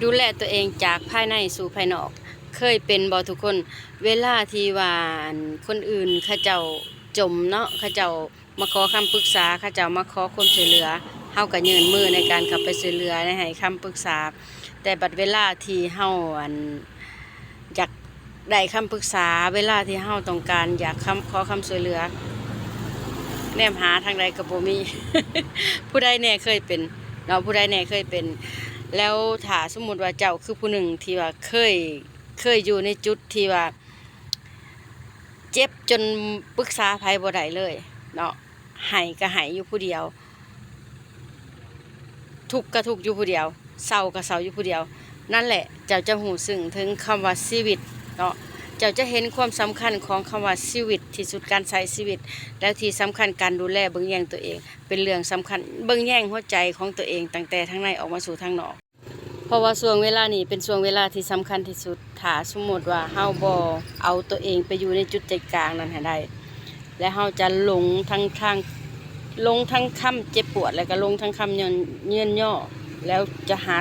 ດູແລຕົວເອງຈາກພາຍໃນສູ່ພາຍນອກ. ເຄີຍເປັນບໍ່ທຸກຄົນ? ເວລາທີ່ວ່າ ອັນ ຄົນອື່ນເຂົາເຈົ້າຈົມເນາະ, ເຂົາເຈົ້າມາຂໍຄຳປຶກສາ, ເຂົາເຈົ້າມາຂໍຄວາມຊ່ວຍເຫຼືອ, ເຮົາກໍຍື່ນມືໃນການເຂົ້າໄປຊ່ວຍເຫຼືອ, ໃນໃຫ້ຄຳປຶກສາ. ແຕ່ບັດເວລາທີ່ເຮົາ ອັນ ຢາກໄດ້ຄຳປຶກສາ, ເວລາທີ່ເຮົາຕ້ອງການຢາກຄຳ ຂໍຄຳຊ່ວຍເຫຼືອ, ແນມຫາທາງໃດກໍບໍ່ມີ. ຜູ້ໃດແດ່ເຄີຍເປັນເນາະ? ຜູ້ໃດແດ່ເຄີຍເປັນ? ແລ້ວຖ້າສົມມຸດວ່າເຈົ້າຄືຜູ້ໜຶ່ງທີ່ວ່າເຄີຍ ເຄີຍຢູ່ໃນຈຸດທີ່ວ່າເຈັບຈົນປຶກສາໃຜບໍ່ໄດ້ເລີຍເນາະ, ໄຫ້ກໍໄຫ້ຢູ່ຜູ້ດຽວ, ທຸກກໍທຸກຢູ່ຜູ້ດຽວ, ເສົ້າກໍເສົ້າຢູ່ຜູ້ດຽວ, ນັ້ນແຫຼະ ເຈົ້າຈະຮູ້ເຖິງຄຳວ່າຊີວິດເນາະ. ເຈົ້າຈະເຫັນຄວາມສຳຄັນຂອງຄຳວ່າຊີວິດທີ່ສຸດ, ການໃຊ້ຊີວິດ, ແລ້ວທີ່ສຳຄັນການດູແລເບິ່ງແຍງຕົວເອງເປັນເລື່ອງສຳຄັນ, ເບິ່ງແຍງຫົວໃຈຂອງຕົວເອງຕັ້ງແຕ່ທາງໃນອອກມາສູ່ທາງນອກ. ເພາະວ່າຊ່ວງເວລານີ້ເປັນຊ່ວງເວລາທີ່ສຳຄັນທີ່ສຸດ. ຖ້າສົມມຸດວ່າເຮົາບໍ່ເອົາຕົວເອງໄປຢູ່ໃນຈຸດໃຈກາງນັ້ນໃຫ້ໄດ້ ແລະ ເຮົາຈະຫຼົງທັງທາງ ຫຼົງທັງຄຳເຈັບປວດ ແລະ ກໍຫຼົງທັງຄຳເຍີນ ເຍີນຍໍ້ ແລ້ວຈະຫາ